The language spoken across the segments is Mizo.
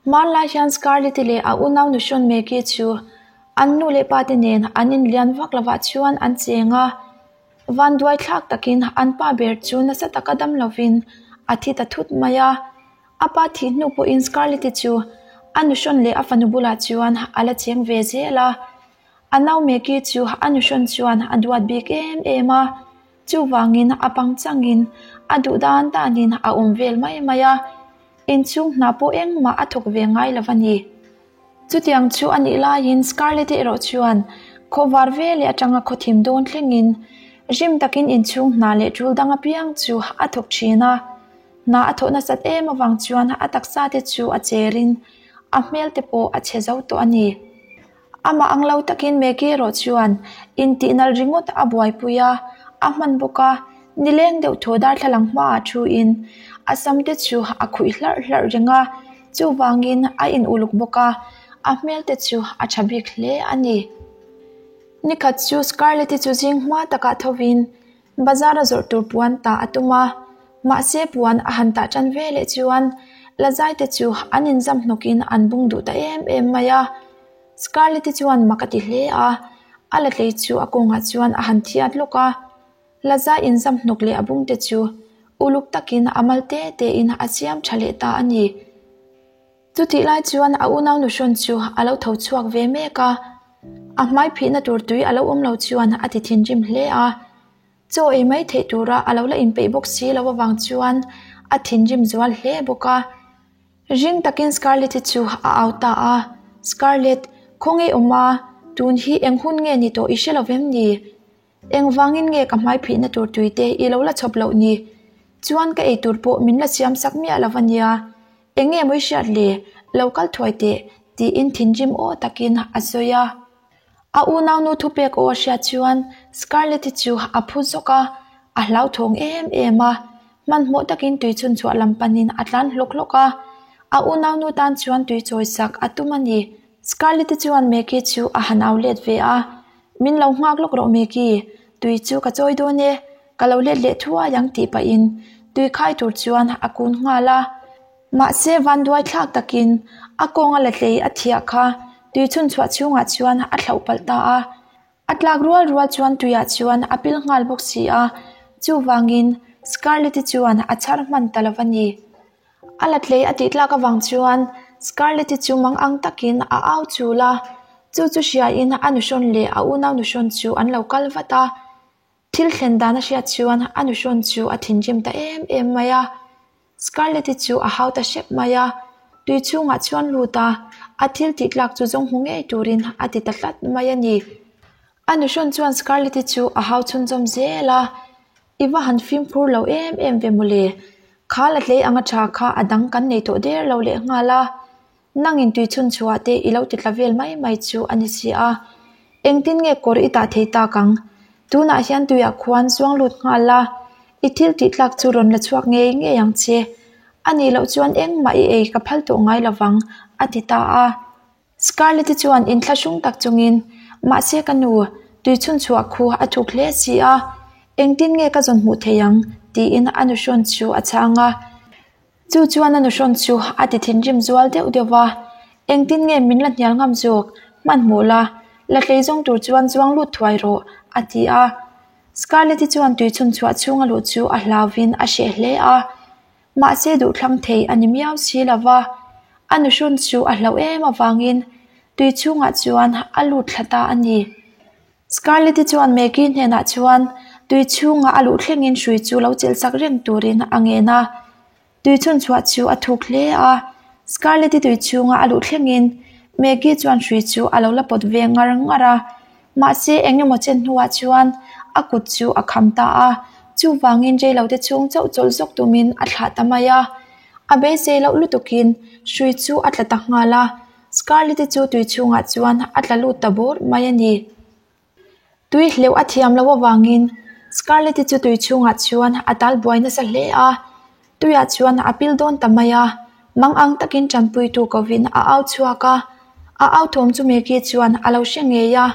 Hmanlai hian Scarlett-i leh a unau nuhrawn Maggie chu an nu leh pa te nen an inlian vak lovah chuan an cheng a. Vanduai thlak takin an pa ber chu nasa taka dam lovin a thi ta thut mai a. A pa thih hnu pawhin Scarlett-i chu a nuhrawn leh a fanu bulah chuan a la cheng ve zel a. A nau Maggie chu a nuhrawn chuan a duat bik em em a. Chuvangin a pangchangin a duh dan danin a awm vel mai mai a, inchhung hna pawh engmah a thawk ve ngai lo a ni. Chutiang chu a nih laiin Scarlett-i erawh chuan khawvar veleh atanga khawthim dawn thlengin rim takin inchhung hna leh tul dang apiang chu a thawk thin a. Hna a thawh nasat em avang chuan a taksa te chu a cherin a hmel te pawh a chhe zo tawh a ni. Amah ang lo takin Maggie erawh chuan intihnal ringawt a buaipui a, a hman bawk a, nileng deuh thaw darthlalang hmaah thuin a sam te chu a khuih hlarh hlarh reng a, chuvangin a in uluk bawk a, a hmel te chu a tha bik hle a ni. Nikhat chu Scarlett-i chu zing hma takah thovin Bazar a zawrh tur puan tah a tum a, mahse puan a han tah tan ve leh chuan Lazai te chu an inzam hnawkin an bung duh ta em em mai a. Scarlett-i chuan mak a ti hle a, a la tlei chu a kawngah chuan a han thiat lawk a. Lazai inzam hnawk leh a bung te chu uluk takin a mal te tein a siam tha leh ta a ni. Chutih lai chuan a unau nuhrawn chu a lo tho chhuak ve mek a, a hmai phihna tur tui a lo awm lo chuan a ti thinrim hle a. Chaw ei mai theih tura a lo la inpeih bawk si lo avang chuan a thinrim zual hle bawk a. Ring takin Scarlett-i chu a au ta a, Scarlett, khawnge awm a, tun hi eng hun nge ni tawh i hre lo vem ni? Engvangin nge ka hmai phihna tur tui te i lo la chhawp loh ni? Chuan ka ei tur pawh min la siam sak miah lo a nia. Eng nge mawi hriat le? Lo kal thuai teh, tiin thinrim aw takin a sawi a. A unaunu thupek aw a hriat chuan Scarlett-i chu a phu zawk a, a hlauthawng em em a. Hmanhmawh takin tui chhun chhuah lam panin a tlan hlawk hlawk a. A unaunu tan chuan tui chawi sak a tum a ni. Scarlett-i chuan Maggie chu a han au let ve a, Min lo nghak lawk rawh Maggie, tui chu ka chawi dawn e, ka lo let leh thuai ang tih pahin tui khai tur chuan a kun nghal a. Mahse vanduai thlak takin a kawnga la tlei a thiah kha tui chhun chhuah chhungah chuan a thlauh palh ta a. A tlak rual rual chuan tuiah chuan a pil nghal bawk si a, chuvangin Scarlett-i chuan a chhar hman ta lo va ni. A la tlei a tih tlak avang chuan Scarlett-i chu mang ang takin a au chul a, chu chu hriain a nuhrawn leh a unau nuhrawn chu an lo kal vat a. Thil thlen dan a hriat chuan a nuhrawn chu a thinrim ta em em mai a. Scarlett-i chu a hau ta hrep mai a, tui chhungah chuan lut a, a thil tih tlak chu zawng hmu ngei turin a ti ta hlat mai a ni. A nuhrawn chuan Scarlett-i chu a hau chhunzawm zel a, I va han fimkhur lo em em ve mawle, kha la tlei anga tha kha a dang kan nei tawh der lo leh nghal a, nangin tui chhun chhuah te i lo ti tla vel mai mai chu a ni si a, engtin nge kawr i tah thei tak ang? Tunah hian tuiah khuan zuang lut nghal la, i thil tih tlak chu rawn la chhuak ngei ngei ang che, a nih loh chuan engmah i ei ka phal tawh ngai lovang, a ti ta a. Scarlett-i chuan inthlahrung tak chungin, Mahse ka nu, tui chhun chhuah khu a thuk hle si a, engtin nge ka zawn hmuh thei ang? tiin a nuhrawn chu a chhang a. Chu chuan a nuhrawn chu a ti thinrim zual deuh deuh va, Engtin nge min la hnial ngam zawk? Hmanhmawh la, la tlei zawng tur chuan zuang lut thuai rawh, a ti a. Scarlett-i chuan tui chhun chhuah chhunga luh chu a hlauvin a hreh hle a. Mahse duhthlang thei a ni miau si lo va, a nuhrawn chu a hlauh em avangin tui chhungah chuan a lut thla ta a ni. Scarlett-i chuan Maggie hnenah chuan tui chhunga a luh thlengin hrui chu lo chelh sak reng turin a ngen a. Tui chhun chhuah chu a thuk hle a, Scarlett-i tui chhunga a luh thlengin Maggie chuan hrui chu a lo la pawt ve ngar ngar a. Mahse, eng emaw chen hnuah chuan a kut chu a kham ta a, chuvangin reilote chhung chauh chawlh zawk tumin a thlah ta mai a. A beisei loh lutukin hrui chu a tla ta nghal a, Scarlett-i chu tui chhungah chuan a tla lut ta bawr mai a ni. Tui hleuh a thiam loh avangin Scarlett-i chu tui chhungah chuan a tal buai nasa hle a, tuiah chuan a pil dawn ta mai a, mang ang takin tanpuitu kovin a au chhuak a, a au thawm chu Maggie chuan a lo hre ngei a,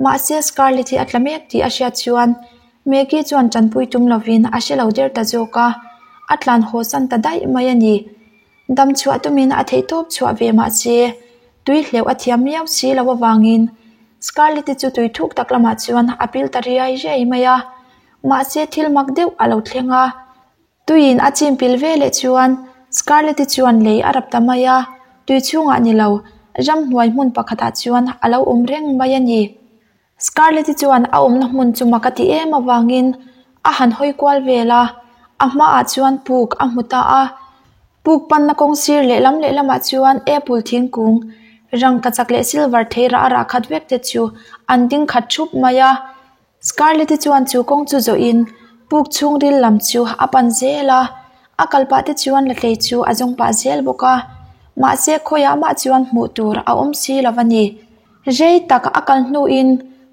mahse Scarlett hi a tla mek tih a hriat chuan Maggie chuan tanpui tum lovin a hre lo der ta zawk a, a tlan haw san ta daih mai a ni. Dam chhuah tumin a theihtawp chhuah ve mah se, tui hleuh a thiam miau si lo avangin Scarlett-i chu tui thuk tak lamah chuan a pil ta riai riai mai a. Mahse thil mak deuh a lo thleng a. Tuiin a chim pil ve leh chuan Scarlett-i chuan lei a rap ta mai a, tui chhungah ni lo, ramhnuai hmun pakhatah chuan a lo awm reng mai a ni. Scarlett-i chuan a awmna hmun chu mak a ti em avangin a han hawi kual vel a, a hmaah chuan puk a hmu ta a. Puk panna kawng sir lehlam lehlamah chuan apple thingkung, rangkachak leh silver theirah a rah khat vek te chu an ding khat thup mai a. Scarlett-i chuan chu kawng chu zawhin puk chhungril lam chu a pan zel a, a kal pah te chuan latlei chu a zawng pah zel bawk a, mahse khawiah mah chuan hmuh tur a awm si lo a ni. Rei tak a kal hnuin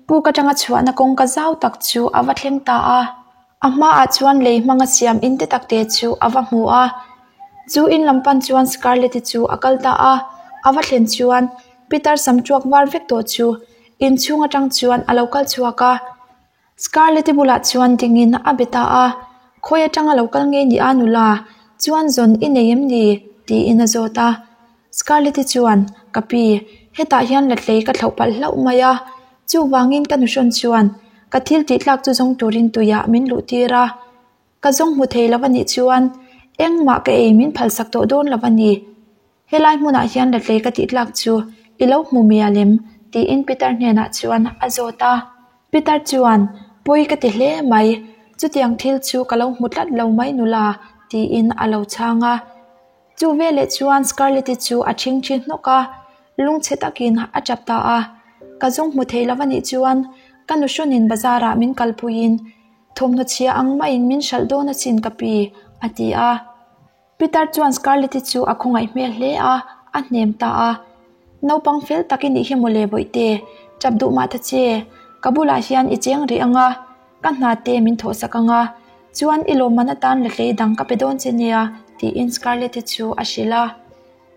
puk atanga chhuahna kawngka zau tak chu a va thleng ta a, a hmaah chuan lei hmanga siam in te tak te chu a va hmu a. Chu in lam pan chuan Scarlett-i chu a kal ta a, a va thlen chuan Peter sam tuak var vek tawh chu inchhung atang chuan a lo kal chhuak a. Scarlett-i bulah chuan dingin a be ta a, Khawi atanga lo kal nge ni a nula? Chuan zawn i nei em ni? tiin a zawt a. Scarlett-i chuan, Ka pi, hetah hian latlei ka thlauh palh hlauh mai a, chuvangin ka nuhrawn chuan ka thil tih tlak chu zawng turin tuiah min luh tir a. Ka zawng hmu thei lo a nih chuan engmah ka ei min phalsak tawh dawn lo a ni. Helai hmunah hian latlei ka tih tlak chu i lo hmu mial em? tiin Peter hnenah chuan a zawt a. Peter chuan, Pawi ka ti hle mai, chutiang thil chu ka lo hmu tlat lo mai nula, tiin a lo chhang a. Chu veleh chuan Scarlett-i chu a ṭhingṭhi hnawk a, lungchhe takin a ṭap ta a. Ka zawng hmu thei lo a nih chuan ka nuhrawnin bazar-ah min kalpuiin thawmhnaw chhia ang maiin min hralh dawn asin ka pi, a ti a. Peter chuan Scarlett-i chu a khawngaih hmel hle a, a hnem ta a. Naupang fel tak i nih hi mawle bawihte, ṭap duh mah ta che, ka bulah hian i cheng rih ang a, ka hna te min thawhsak ang a, chuan i lawmman atan lahlei dang ka pe dawn che nia, tiin Scarlett-i chu a hrilh a.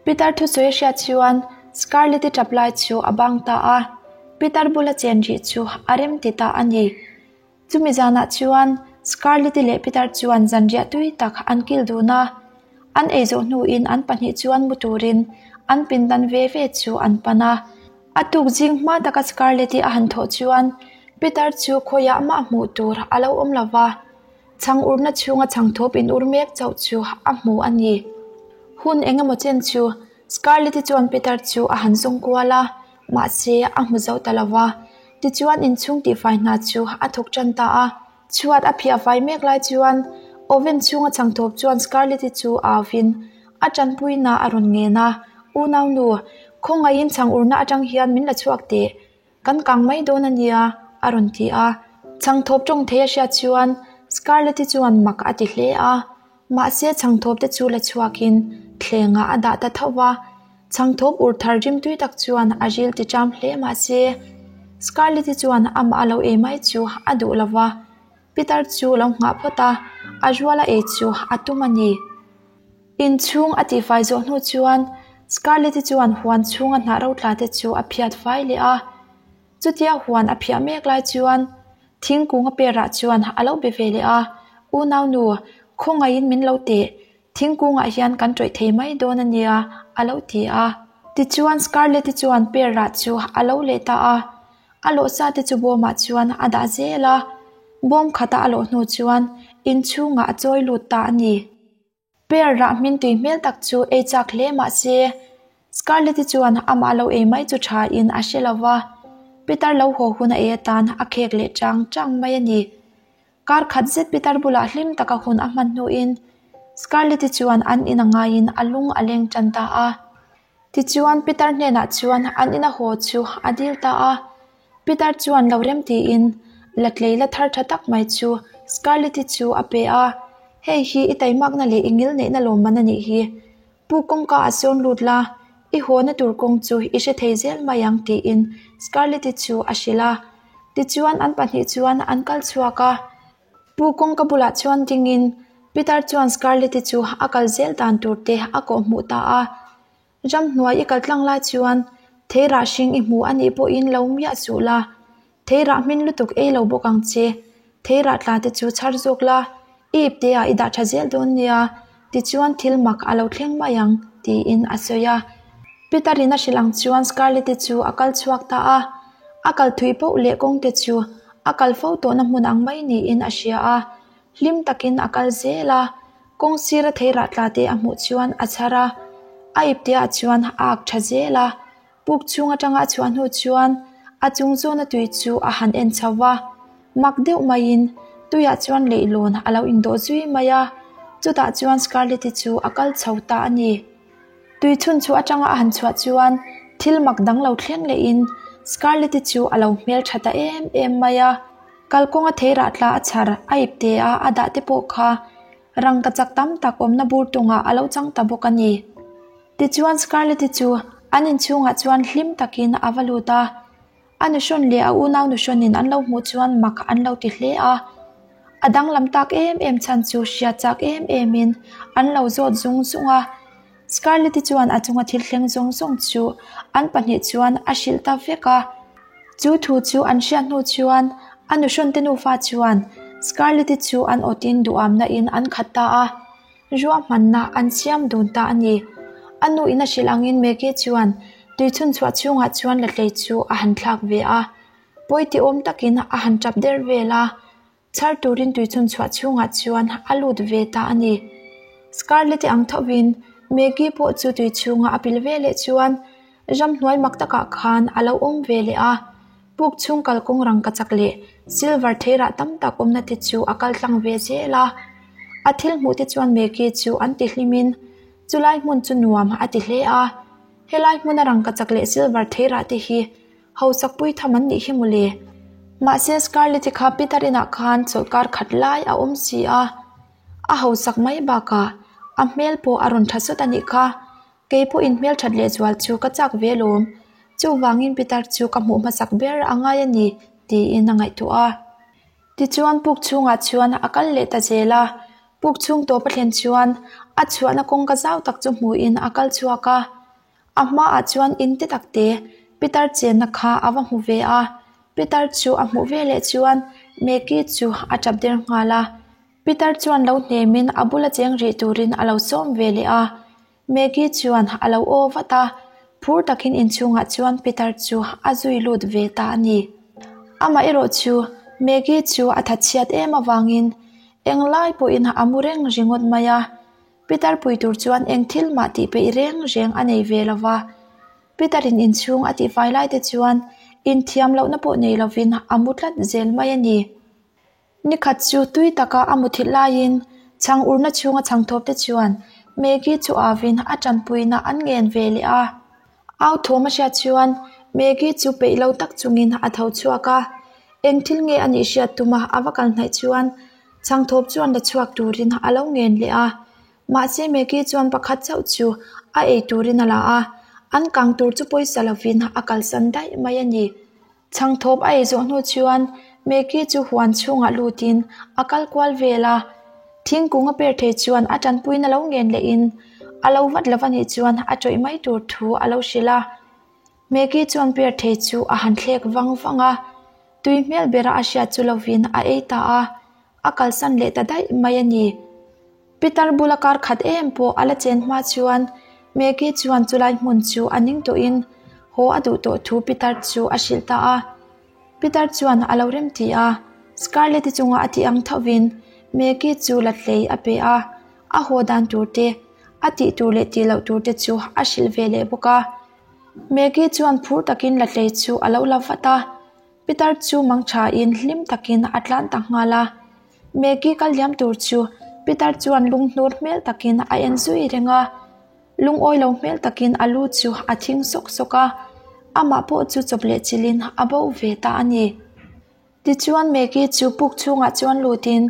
Peter thusawi a hriat chuan Scarlett-i ṭap lai chu a bang ta a, Peter bula chen rih chu a rem ti ta a ni. Chumi zanah chuan Scarlett-i leh Peter chuan zanriah tui tak an kil dun a. An ei zawh hnuin an pahnih chuan mu turin an pindan ve ve chu an pan a. A tuk zing hma taka Scarlett-i a han thawh chuan Peter chu khawiah mah hmuh tur a lo awm lo va, chhang urna chhunga chhangthawp in ur mek chauh chu a hmu a ni. Hun eng emaw chen chu Scarlett-i chuan Peter chu a han zawng kual a, mahse a hmu zo ta lo va. Tichuan inchhung tihfai hna chu a thawk tan ta a. Chhuat a phiah fai mek lai chuan oven chhunga chhangthawp chuan Scarlett-i chu a auvin a tanpuina a rawn ngen a, Unaunu, khawngaihin chhang urna atang hian min la chhuak teh, kan kang mai dawn a nia, a rawn ti a. Chhangthawp tawng thei a hriat chuan Scarlett-i chuan mak a ti hle a. Mahse chhangthawp te chu la chhuakin thlengah a dah ta tho va, chhangthawp ur thar rim tui tak chuan a ril ti ṭam hle mahse Scarlett-i chuan amah a lo ei mai chu a duh lo va, Peter chu lo nghah phawt a, a ruala ei chu a tum a ni. Inchhung a tihfai zawh hnu chuan Scarlett-i chuan huan chhunga hnah ro tla te chu a phiat fai leh a, chutia huan a phiah mek lai chuan Thingkung a perah chuan a lo be ve leh a, Unaunu, khawngaihin min lo teh, thingkungah hian kan ṭawih thei mai dawn a nia, a lo ti a. Tichuan Scarlett-i chuan perah chu a lo leh ta a, a lawhsa te chu bawmah chuan a dah zel a, bawm khata a lawh hnu chuan inchhungah a chawi lut ta a ni. Pear rah hmin tui hmel tak chu ei chak hle mah se, Scarlett-i chuan amah lo ei mai chu tha in a hre lo va, Peter lo haw hun a ei atan a khek leh chang chang mai a ni. Kar khat zet Peter bulah hlim taka hun a hman hnuin Scarlett-i chuan an in a ngaiin a lung a leng tan ta a. Tichuan Peter hnenah chuan an ina haw chu a dil ta a. Peter chuan lo rem tiin latlei la thar tha tak mai chu Scarlett-i chu a pe a, Hei hi i taimakna leh i ngil neihna lawmman a nih hi. Pu kawngka a sawn lut la, i hawna tur kawng chu i hre thei zel mai ang tiin Scarlett-i chu a hrilh a. Tichuan an pahnih chuan an kal chhuak a. Pu kawngka bulah chuan dingin Peter chuan Scarlett-i chu a kal zel dan tur te a kawhhmuh ta a. Ramhnuai i kal tlang lai chuan theirah hring i hmu a nih pawhin lo miah suh la, theirah hmin lutuk ei lo bawk ang che, theirah tla te chu chhar zawk la, i ipte ah i dah tha zel dawn nia, Tichuan thil mak a lo thleng mai ang, tiin a sawi a. Peter-in a hrilh ang chuan Scarlett-i chu a kal chhuak ta a. A kal thui poh leh kawngte chu a kal fo tawhna hmun ang mai niin a hria a. Hlim takin a kal zel a, kawng sira theirah tla te a hmuh chuan a chhar a. A ipteah chuan a ak tha zel a. Puk chhung atanga a chhuah hnu chuan a chung zawna tui chu a han en chho va, mak deuh maiin tuiah chuan leihlawn a lo indawh zui mai a, chutah chuan Scarlett-i chu a kal chho ta a ni. Tui chhun chhuah atanga a han chhuah chuan thil mak dang lo thleng lehin Scarlett-i chu a lo hmeltha ta em em mai a, kalkawnga theirah tla a chhar a ipte a a dah te pawh kha rangkachak tam tak awmna bur tungah a lo chang ta bawk a ni. Tichuan Scarlett-i chu an inchhungah chuan hlim takin a va lut a, a nuhrawn leh a unau nuhrawnin an lo hmuh chuan mak an lo ti hle a. A danglam tak em em chhan chu hriat chak em emin an lo zawt zung zung a. Scarlett-i chuan a chunga thil thleng zawng zawng chu an pahnih chuan a hrilh ta vek a. Chu thu chu an hriat hnu chuan a nuhrawnte nufa chuan Scarlett-i chu an awtin duhamna in an khat ta a. Ruahmanna an siam dun ta a ni. A nu in a hrilh angin Maggie chuan tuichhun chhuah chhungah chuan Latlei chu a han thlak ve a. Pawi ti awm takin a han tap der vel a, chhar turin tuichhun chhuah chhungah chuan a lut ve ta a ni. Scarlett-i ang thovin Maggie pawh chu tui chhunga a pil ve leh chuan ramhnuai mak takah khan a lo awm ve leh a. Puk chhung kalkawng rangkachak leh silver theirah tam tak awmna te chu a kal tlang ve zel a. A thil hmuh te chuan Maggie chu an ti hlimin chulai hmun chu nuam a ti hle a. Helai hmuna rangkachak leh silver theirah te hi hausak pui tham an nih hi mawle. Mahse Scarlett-i kha Peter inah khan chawlhkar khat lai a awm si a. A hausak mai bakah a hmel pawh a rawn tha sawt a nih kha. Kei pawhin hmelthat lehzual chu ka chak ve lawm, chuvangin Peter chu ka hmuh hmasak ber a ngai a ni, tiin a ngaihtuah a. Tichuan puk chhungah chuan a kal leh ta zel a, puk chhung tawp a thlen chuan a chhuahna kawngka zau tak chu hmuhin a kal chhuak a. A hmaah chuan in te tak te Peter chenna kha a va hmu ve a, Peter chu a hmuh veleh chuan Maggie chu a tap der nghal a. Peter chuan lo hnemin a bula cheng rih turin a lo sawm ve leh a. Maggie chuan a lo aw vat a, phur takin inchhungah chuan Peter chu a zui lut ve ta a ni. Amaherawh chu Maggie chu a thatchhiat em avangin englai pawhin a mu reng ringawt mai a, Peter pui tur chuan eng thil mah tih peih reng reng a nei ve lo va. Peter-in inchhung a tihfai lai te chuan inthiam lohna pawh nei lovin a mu tlat zel mai a ni. Nikhat chu tui taka a muthilh laiin chhang urna chhunga chhang thawp te chuan Maggie chu avin a tanpuina an ngen ve leh a. Au thawm a hriat chuan Maggie chu peih lo tak chungin a tho chhuak a, eng thil nge a nih hriat tuma a va kal hnaih chuan chhang thawp chuan la chhuak turin a lo ngen leh a. Mahse Maggie chuan pakhat chauh chu a ei turin a la a, an kang tur chu pawisa lovin a kalsan daih mai a ni. Chhangthawp a ei zawh hnu chuan Maggie chu huan chhungah lutin a kal kual vel a, thingkung a per thei chuan a tanpuina lo ngen lehin a lo vat lo anih chuan a tawih mai tur thu a lo hrilh a. Maggie chuan per thei chu a han thlek vang vang a, tui hmel bera a hriat chu lovin a ei ta a, a kalsan leh ta daih mai a ni. Peter bula kar khat em pawh a la chen hma chuan Maggie chuan chulai hmun chu a ning tawhin haw a duh tawh thu Peter chu a hrilh ta a. Peter chuan a lo rem ti a, Scarlett-i chunga a tih ang thovin Maggie chu latlei a pe a, a haw dan tur te, a tih tur leh tih loh tur te chu a hrilh ve leh bawk a. Maggie chuan phur takin latlei chu a lo la vat a, Peter chu mangthain hlim takin a tlan ta nghal a. Maggie kal liam tur chu Peter chuan lunghnur hmel takin a en zui reng a, lungawi lo hmel takin a lu chu a thing sawk sawk a, amah pawh chu chawp leh chilhin a bo ve ta a ni. Tichuan Maggie chu puk chhungah chuan lutin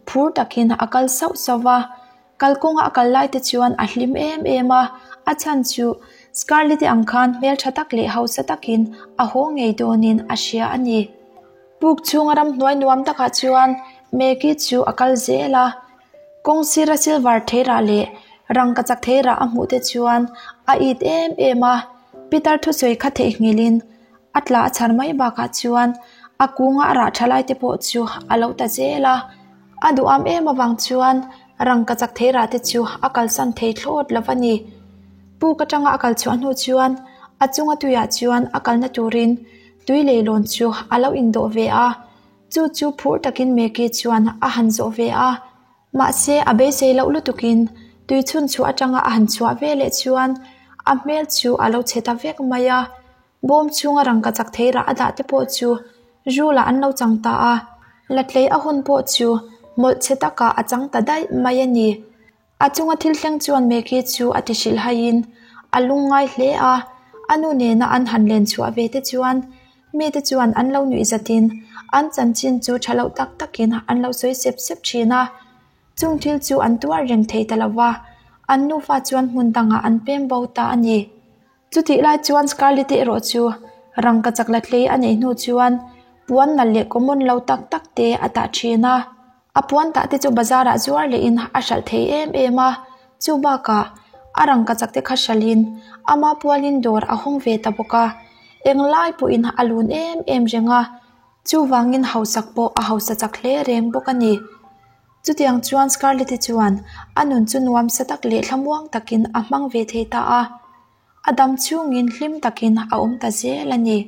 phur takin a kal sauh sauh va, kalkawnga a kal lai te chuan a hlim em em a, a chhan chu Scarlett-i ang khan hmeltha tak leh hausa takin a haw ngei dawnin a hria a ni. Puk chhunga ramhnuai nuam takah chuan Maggie chu a kal zel a, kawng sira silver theirah leh rangkachak theirah a hmuh te chuan a it em em a, Peter thusawi kha theihnghilhin a tla a chhar mai bakah chuan a kunga a rah tha lai te pawh chu a lo ta zel a, a duham em avang chuan. Rangkachak theirah te chu a kalsan thei thlawt lo a ni. Puk atanga a kal chhuah hnu chuan a chunga tuiah chuan a kalna turin tui leilawn chu a lo indawh ve a, chu chu phur takin Meki chuan a han zawh ve a. Mahse a beisei loh lutukin tui chhun chhuah atanga a han chhuah ve leh chuan a hmel chu a lo chhe ta vek mai a. Bawm chhunga rangkachak theirah a dah te pawh chu Rula an lo chang ta a, Latlei a hun pawh chu mawlh chhe takah a chang ta daih mai a ni. A chunga thil thleng chuan Meki chu a ti hrilh haiin a lungngai hle a, a nu nena an han len chhuah ve te chuan mite chuan an lo nuih zatin an chanchin chu tha loh tak takin an lo sawi sep sep thin a. Chung thil chu an tuar reng thei ta lo va, an nufa chuan hmun dangah an pem bo ta a ni. Chutih lai chuan Scarlett erawh chu rangkachak la tlei a neih hnu chuan puan nalh leh common lo tak tak te a tah thin a. A puan tah te chu bazar ah zuar leh in a hralh thei em em a, chu bakah a rangkachak te kha hralh in ama pualin dawr a hawng ve ta bawk a, englai pawhin a lun em em reng a, chuvangin hausak pawh a hausa chak hle reng bawk a ni. Chutiang chuan Scarlett-i chuan a nun chu nuamsa tak leh thlamuang takin a hmang ve thei ta a, a dam chhungin hlim takin a awm ta zel a ni.